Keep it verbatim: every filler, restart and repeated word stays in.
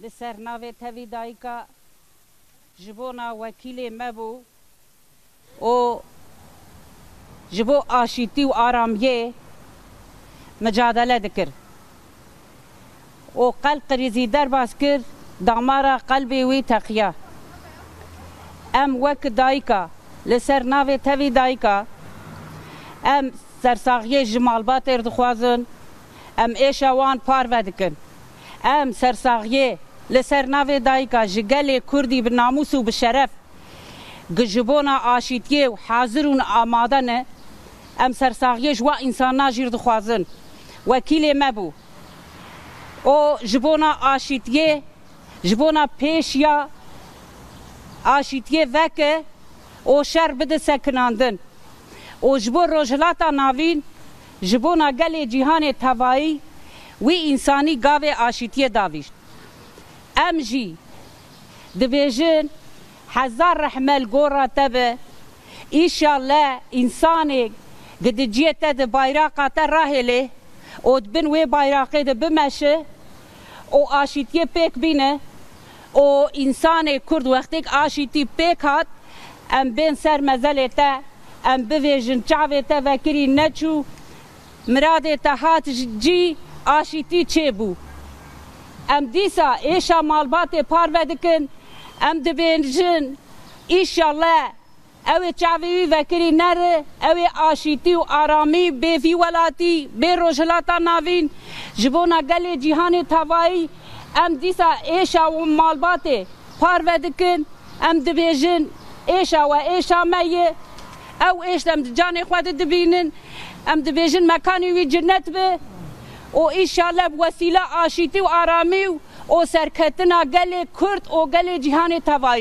Li ser navê tevî dayika ji bona wekîlê me bû û ji bo aşîtî û aramiyê micadele dikir û qelb qirîzî derbas kir, damara qelbê wî teqiya. Em wek dayika, li ser navê tevî dayika, em sersaxiyê ji malbatê re dixwazin, em êşa wan parve dikin. Em sersaxiyê li ser navê dayika ji gelê Kurdî bi namûs û bi şeref, ku ji bona aşîtiyê û hazir û amade ne, em sersaxiyê ji wa însana jî re dixwazin. Wekîlê me bû. O ji bona aşîtiyê, ji bona pêşiya aşîtiyê veke û şer bide sekinandin. Û ji bo Rojhilata Navîn, ji bona gelê cîhanê tevayî wî însanî gavê aşîtiyê davîşt. Em jî dibêjin, hezar rehme li gora te be. Îşallah însanê ku di ciyê te de bayraqa te rahêlê û di bin wê bayraqê de bimeşe û aşîtiyê pêk bîne û însanê Kurd wextêk aşîtî pêk hat, em bên ser mezelê te, em bivêjin çavê te vekirî neçû, miradê te hat ji cî, aşîtî çêbû. Em dîsa êşa malbatê parve dikin, em dibêjin, îşallah ew ê çavê wî vekirî nere, ew ê aşîtî û aramî bê vî welatî, bê Rojhilata Navîn, ji bona gelê cîhanê tevayî. Em dîsa êşa û malbatê parve dikin, em dibêjin, êşa we êşa me ye, ew êş em di canê xwe de dibînin, em dibêjin mekanê wî cennet be û îşallah bi wesîla aşîtî û aramî û, û serketina gelê Kurd û gelê cîhanê tevayî.